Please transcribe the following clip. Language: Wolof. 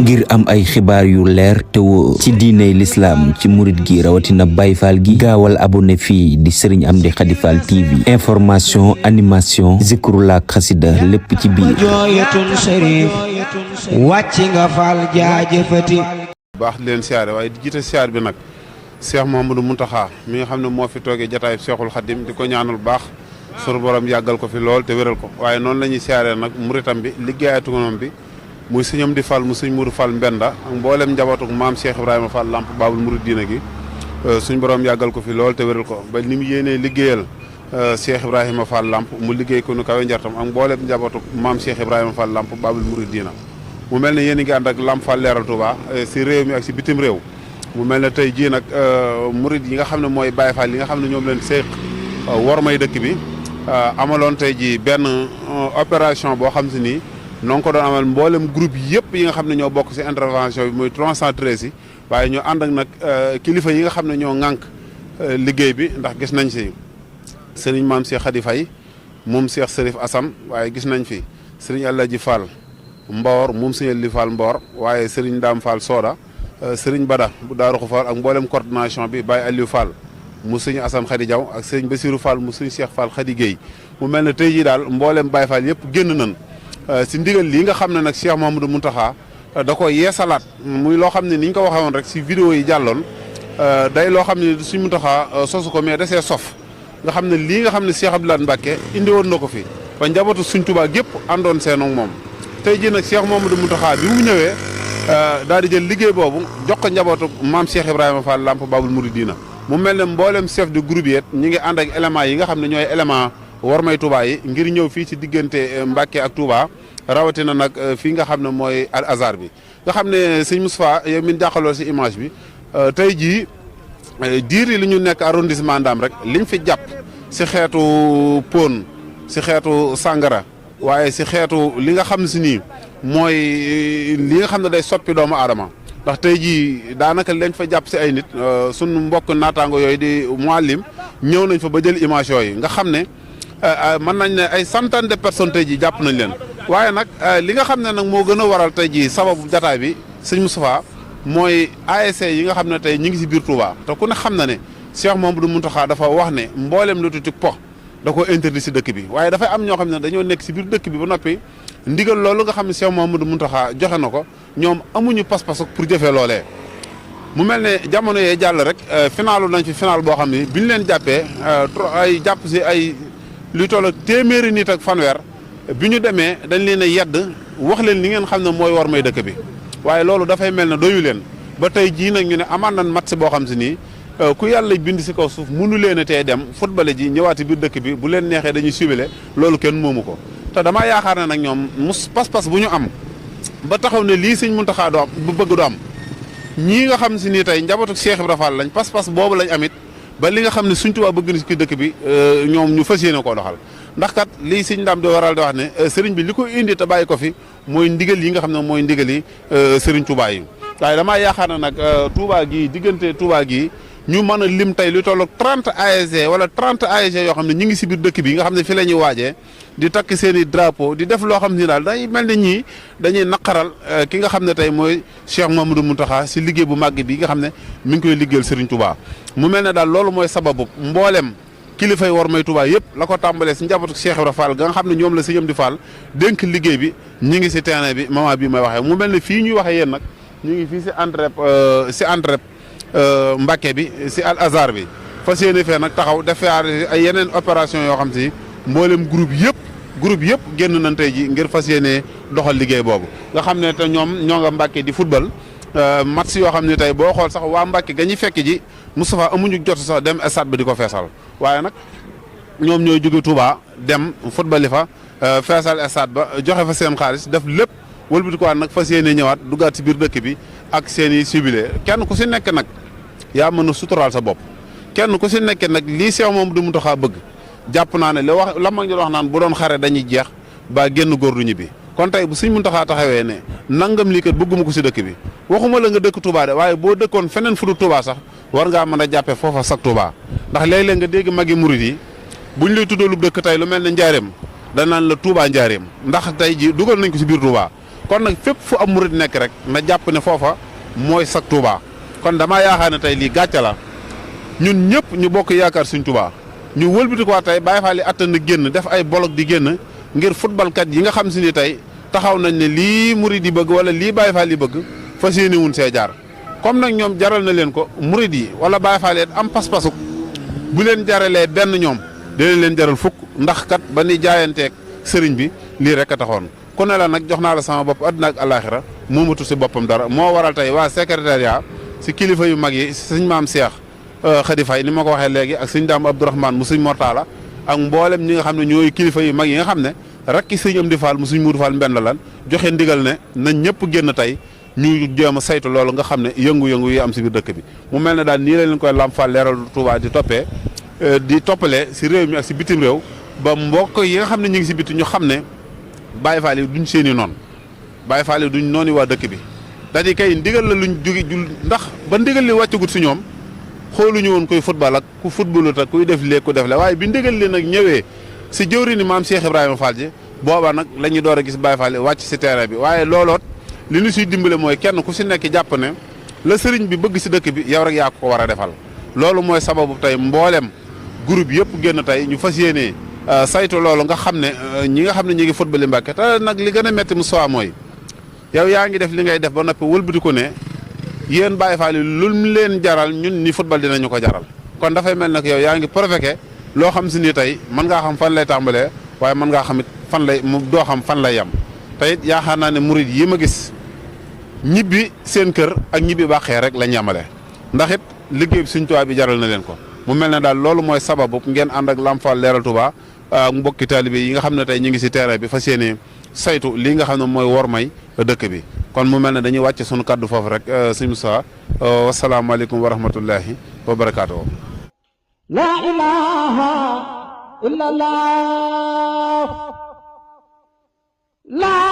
ngir am ay xibaar yu leer te wóor ci diiney lislaam ci murit gi rawatina Baay Faal gi gaawal abonné fii di Serigne Amdy Khady Fall TV information animation zikrullah xasida lépp ci biir wàcc nga Fall jaajëfati baax di leen siyaare waaye di jiite siyaar bi nag Cheikh Mouhamadou Mountakha mi nga xam ne moo fi toogee jataay Cheikhul Khadim di ko ñaanal baax sunu borom yàggal ko fi lool te wéral ko waaye noonu la ñuy siyaaree nag muritam bi liggéeyatugonom bi muy sëñ Amdi Fall mu sëñ Mourou Fall Mbenda ak mboolem njabootuk maam Cheikh Ibrahima Fall Lamp Baabul Mouridina gi suñ borom yàggal ko fi lool te wéral ko ba ni mu yéenee liggéeyal Cheikh Ibrahima Fall Lamp mu liggéey ko nu kawe njartam ak mboolem njabootuk maam Cheikh Ibrahima Fall Lamp Baabul Mouridina mu mel ne yéen a ngi ànd ak Lamp Fall Leeral Touba si réew mi ak si bitim réew mu mel ne tey jii nag murid yi nga xam ne mooy Baye Fall yi nga xam ne ñoom leen seeq war may dëkk bi amaloon tey jii benn opération boo xam si nii noo ngi ko doon amal mboolem groupe yëpp yi nga xam ne ñoo bokk si intervention bi muy 313 yi waaye ñoo ànd ak nag kilifa yi nga xam ne ñoo ŋànk liggéey bi ndax gis nañ si sëriñ maam Cheikh Khady Faye moom Cheikh Serif Assane waaye gis nañ fi sëriñ Alaji Fall Mbor moom sëriñ Ali Fall Mbor waaye sëriñ Dame Fall Soda sëriñ Bada bu Daaru Xufar ak mboolem coordination bi Baye Aliou Fall mu sëñ Assane Khady Diaw ak sëñ Bassirou Fall mu sëñ Cheikh Fall Khady Guèye mu mel ne tey jii daal mboolem Baye Fall yëpp génn nañ si ndigal lii nga xam ne nag Cheikh Mouhamadou Mountakha da ko yeesalaat muy loo xam ne ni ñu ko waxee woon rek si vidéo yi jàlloon day loo xam ne suñ Mountakha sosu ko mais desee sof nga xam ne lii nga xam ne Cheikh Abdoulaye Mbacké indi woon na ko fi ba njabootu suñ Tuubaa gépp àndoon seen ak moom tey jii nag Cheikh Mouhamadou Mountakha bi mu ñëwee daal di jël liggéey boobu jox ko njabootu maam Cheikh Ibrahima Fall Lamp Baabul Mouridina mu mel ne mboolem chef de groupe yi ñi ngi ànd ak éléments yi nga xam ne ñooy élément warmay Touba yi ngir ñëw fii ci diggante Mbacké ak Touba rawatina nag fii nga xam ne mooy Al Azhar bi nga xam ne sëñ Moustapha yow min jàkkaloo si image bi tey jii diir yi li ñu nekk arrondissement Ndam rek liñ fi jàpp si xeetu pon si xeetu sàngara waaye si xeetu li nga xam si nii mooy li nga xam ne day soppi doomu aadama ndax tey jii daanaka lañ fa jàpp si ay nit sunu mbokk naataango yooyu di muallim ñëw nañ fa ba jël image yooyu nga xam ne mën nañ ne ay centaine de personnes tey jii jàpp nañ leen waaye nag li nga xam ne nag moo gën a waral tey jii sababu jataay bi sëñ Moustapha mooy ASC yi nga xam ne tey ñi ngi si biir Touba te ku ne xam na ne Cheikh Mouhamadou Mountakha dafa wax ne mboolem lu tuuti po da ko interdit si dëkk bi waaye dafay am ñoo xam ne dañoo nekk si biir dëkk bi ba noppi ndigal loolu nga xam ne Cheikh Mouhamadou Mountakha joxe na ko ñoom amuñu pas-pas pour jëfee loolee. mu mel ne jamono yee jàll rek finalu nañ fi final boo xam ne bi ñu leen jàppee ay jàpp si ay luy toll ak téeméeri nit ak fanweer bi ñu demee dañ leen a yedd wax leen li ngeen xam ne mooy war may dëkk bi waaye loolu dafay mel ne doyu leen ba tey jii nag ñu ne amaan nañ match boo xam si nii ku yàlla bind si kaw suuf mënu leen a tee dem football ji ñëwaati biir dëkk bi bu leen neexee dañuy subile loolu kenn moomu ko te damaa yaakaar ne nag ñoom mus pas-pas bu ñu am ba taxaw ne lii sëñ Mountakha do am bu bëgg do am ñii nga xam si nii tey njabootu Cheikh Ibrahima Fall lañ pas-pas boobu lañ amit ba li nga xam ne suñ Tuubaa bëgg na si dëkk bi ñoom ñu fas yéene koo doxal ndax kat lii sëñ Ndam di waral di wax ne sëriñ bi li ko indi te bàyyi ko fi mooy ndigal yi nga xam ne mooy ndigal yi sëriñ Tuubaa yi waaye damaa yaakaar ne nag Tuubaa gii diggante Tuubaa gii ñu mën a lim tey lu toll 30 ASC wala 30 ASC yoo xam ne ñu ngi si biir dëkk bi nga xam ne fi la ñuy waajee di takk seen i drapeau di def loo xam ne daal day mel ne ñii dañuy naqaral ki nga xam ne tey mooy Cheikh Mouhamadou Mountakha si liggéey bu màgg bi nga xam ne mi ngi koy liggéeyal Serigne Touba. mu mel ne daal loolu mooy sababu mboolem kilifay war may Touba yëpp la ko tàmbalee si njabootu Cheikh Ibrahima Fall nga xam ne ñoom la si Amdi Fall dénk liggéey bi ñi ngi si terrain bi moment bii may waxee mu mel ne fii ñuy waxee yéen nag ñu ngi fii si entrée Mbacké bi si Al Azhar bi fas yéene fee nag taxaw def ay yeneen opération yoo xam si mboolem groupe yëpp génn nañ tey ji ngir fas yéene doxal liggéey boobu nga xam ne te ñoom ñoo nga Mbacké di football match yoo xam ne tey boo xool sax waa Mbacké ga ñuy fekk ji Moustapha amuñu jot sax dem stade ba di ko feesal waaye nag ñoom ñooy jóge Touba dem football fa feesal stade ba joxe fa seen xaalis def lépp wëlbati ko nag fas yéene ñëwaat duggaat si biir dëkk bi ak seen i ciblé kenn ku si nekk nag yaa mën a suturaal sa bopp kenn ku si nekk nag lii Cheikh Mouhamadou Mountakha bëgg jàpp naa ne la mag ñu wax naan bu doon xare dañuy jeex ba génn góor du ñibbi kon tey bu sëñ Mountakha taxawee ne nangam lii kat bëgguma ko si dëkk bi waxuma la nga dëkk Touba de waaye boo dëkkoon feneen fu du Touba sax war ngaa mën a jàppee foofa sax Touba ndax léeg-léeg nga dégg magi murit yi buñ lay tuddalub dëkk tey lu mel ne Njaareem danaan la Touba Njaareem ndax tey ji dugal nañ ko si biir Touba kon nag fépp fu am murit nekk rek na jàpp ne foofa mooy sag Touba kon damaa yaakaar ne tey lii gàcce la ñun ñëpp ñu bokk yaakaar suñ Touba ñu wëlbati ko tey Baye Fall yi attan na génn def ay bolok di génn ngir footballkat yi nga xam si ni tey taxaw nañ ne lii murit yi bëgg wala lii Baye Fall yi bëgg fas yéene wuñ see jaar comme nag ñoom jaral na leen ko murit yi wala Baye Fall yi am pas-pasuk bu leen jaralee benn ñoom dina leen jaral fukk ndax kat ba ni jaayanteeg sëriñ bi lii rek a taxoon ku ne la nag jox naa la sama bopp àddina ak àllaaxira moomatu si boppam dara moo waral tey waa secrétariat si kilifa yu mag yi sëñ maam Cheikh Khady Faye ni ma ko waxee léegi ak sëñ Daam Abdourahmane mu sëñ Mortala ak mboolem ñi nga xam ne ñooy kilifa yu mag yi nga xam ne rakki sëñ Amdi Fall mu sëñ Moudou Fall mbenn lan joxe ndigal ne nañ ñëpp génn tey ñu jéem a saytu loolu nga xam ne yëngu-yëngu yi am si biir dëkk bi mu mel ne daal nii la leen koy Lamp Fall Leeral Touba di toppee di toppale si réew mi ak si bitim réew ba mbokk yi nga xam ne ñu ngi si biti ñu xam ne Baye Fall yi duñ seeni noonu Baye Fall yi duñ noonu waa dëkk bi c'est-à-dire kay ndigal la luñ jóge ndax ba ndigal li wàccagut si ñoom xooluñu woon koy football ak ku footballut ak kuy def léeg ku def le waaye bi ndigal li nag ñëwee si jëwri ni maam Cheikh Ibrahima Fall ji booba nag la ñuy door a gis Baye Fall yi wàcc si terrain bi waaye looloot li ñu siy dimbale mooy kenn ku si nekk jàpp ne la sëriñ bi bëgg si dëkk bi yow rek yaa ko war a defal loolu mooy sababu tey mboolem groupe yëpp génn tey ñu fas yéenee saytu loolu nga xam ne ñi nga xam ne ñi ngi football Mbàkke te nag li gën a métti mu soi mooy yow yaa ngi def li ngay def ba noppi wëlbati ko ne yéen Baye Fall yi lu mu leen jaral ñun ni football dinañu ko jaral kon dafay mel nag yow yaa ngi provoqué loo xam si ni tey mën ngaa xam fan lay tàmbalee waaye mën ngaa xam it fan lay mu doo xam fan lay yem te it yaakaar naa ne murid yi ma gis ñibbi seen kër ak ñibbi bàqee rek lañ yemale ndax it liggéey bi Sëñ Tuubaa bi jaral na leen ko mu mel ne daal loolu mooy sababu ngeen ànd ak Lamp Fall Leeral Touba ak mbokki taalibe yi nga xam ne tey ñu ngi si terrain bi fas yéene saytu lii nga xam ne mooy wor may dëkk bi kon mu mel ne dañuy wàcc sunu kaddu foofu rek sëñ Moussa wasalaamaaleykum wa rahmatullahi wa barakaatu. La ilaha illallah la